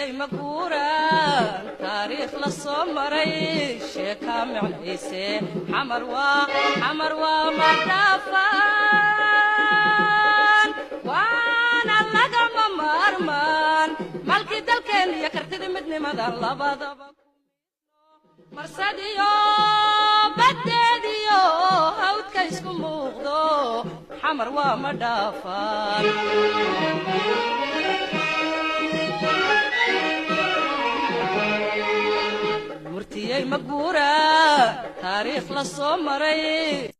Murtiyey ma guuraan, taariikh la soo maray sheekaa micnayse. Xamar waa, Xamar waa ma dhaafaan, waana lagama maarmaan. Malkii dalkeen iyo kartidii midnimada labadaba, marsadiyo baddeediyo hawdka isku muuqdo, Xamar waa ma dhaafaan. Murtiyey ma guuraa, taariikh la soo maray.